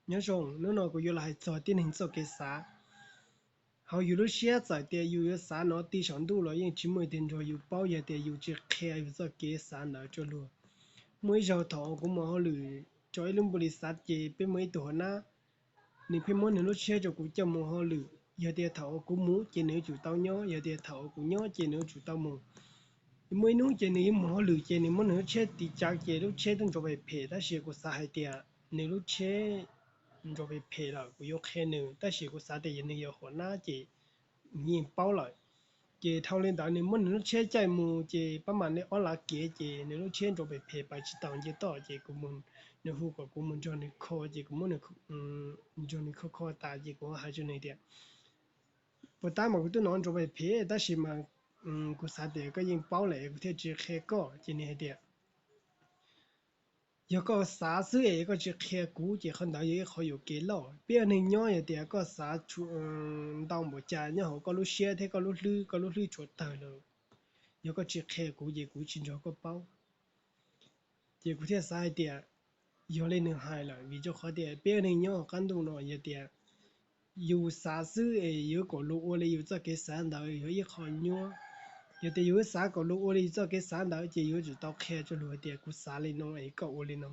Nyob zoo, hnub no kuv yuav los hais txog tib neeg txoj kev xav. Hauv yus lub siab txawm tias yus yuav xav nov ti saum ntuj los yeej tsis muaj ib tug nrog yus paub yog tias yus tsis qhia yus txoj kev xav ntawd rau luag. Muaj ib zaug thaum kuv mus hauj lwm rau ib lub npau li xav ces peb muaj ib tug hauv nab, nws pheej muab nws lub tsheb rau kuv coj mus hauj lwm. Yog tias thaum kuv mus ces nws yuav tsum tau nyob, yog tias thaum kuv nyob ces nws yuav tsum tau mus. Muaj ib hnub ces nws yuav mus hauj lwm ces nws muab nws lub tsheb tiv cav ces lub tsheb twb nrov phem phem, tab sis kuv xav hais tias nws lub tsheb nrov phem phem lawm kuv yuav qhia nws, tab sis kuv xav tias yog nws yog hauv nab ces nws yeej paub lawm. Ces dhau li ntawd nws muab nws lub tsheb caij mus ces pab mam li ob lav kev ces nws lub tsheb nrov phem phem pais tsis taus nce toj ces kuv, nws hu kom kuv mus nrog nws kho ces kuv muab nws, nrog nws kho kho tas ces kuv hais rau nws tias, puas tab mas kuv twb hnov nrov phem phem tab sis mas kuv xav tias koj yeej paub lawm kuv thiaj tsis qhia koj. Ces nws hais tias, yog koj xav xwb es koj tsis qhia kuv ces qhov ntawd yog ib qhov yuam kev loj. Peb ua neeg nyob yog tias koj xav ntau npaum cas nyob hauv koj lub siab thiab koj lub hlwb, koj lub hlwb tshuav tawg lawm, yog koj tsis qhia kuv ces kuv tsis nrog koj paub. Ces kuv thiaj xav hais tias yog li nws hais lawm, vim rau qhov tias peb ua neeg nyob hauv qab ntuj no yog tias yus xav xwb es yuav kom luag ua li yus txoj kev xav ntawd yog ib qho nyuaj. Yog tias yus xav kom luag ua li yus txoj kev xav ntawd ces yuav tsum tau qhia rau luag tias kuv xav li no es koj ua li no.